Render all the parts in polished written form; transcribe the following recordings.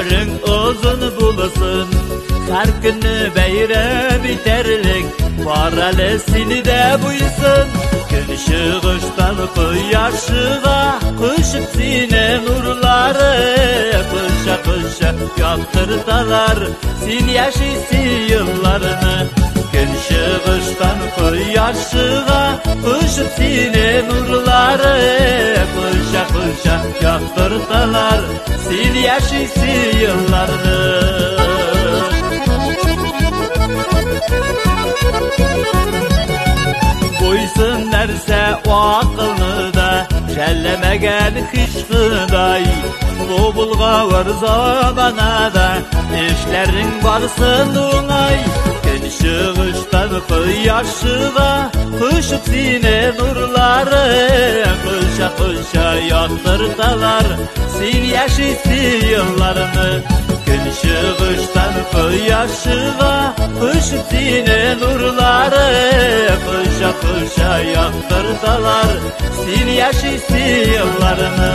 Гомерең озын булсын, һәр көнне бәйрәм итәрлек, бар әле сине дә буйсын. Көн чыгыштан кояш чыга, кочып сине нурлары, коча-коча яктырталар, син яшисе елларны. Көн чыгыштан кояш чыга, кочып сине нурлары, коча-коча яктырталар, син яшисе елларны. Буйсын нәрсә акылны да, жәлләмәгән һич Ходай. Бу булгавыр заманада, эшләрең барсын уңай. Көн чыгыштан кояш чыга, кочып сине нурлары, коча-коча яктырталар, син яшисе елларны. Көн чыгыштан кояш чыга, кочып сине нурлары, коча-коча яктырталар, син яшисе елларны.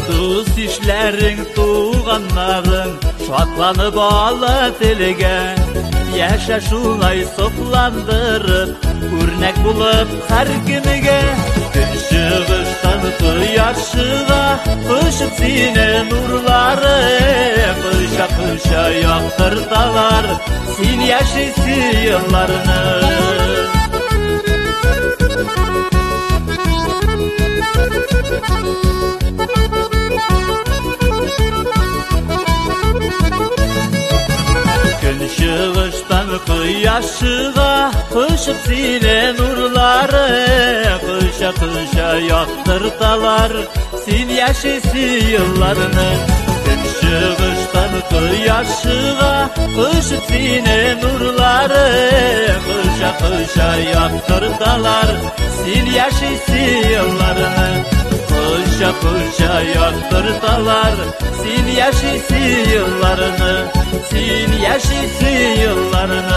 Дус ишләрең, туганнарың шатланып ала телгә. Яшә шулай сокландырып, үрнәк булып һәр кемгә. Көн чыгыштан кояш чыга, кочып сине нурлары, коча-коча яктырталар, син яшисе елларны. Көн чыгыштан кояш чыга, кочып сине нурлары, коча-коча яктырталар, син яшисе елларны. Көн чыгыштан кояш чыга, кочып сине нурлары, коча-коча яктырталар, син яшисе елларны. Коча-коча яктырталар, син яшисе елларны, син яшисе елларны.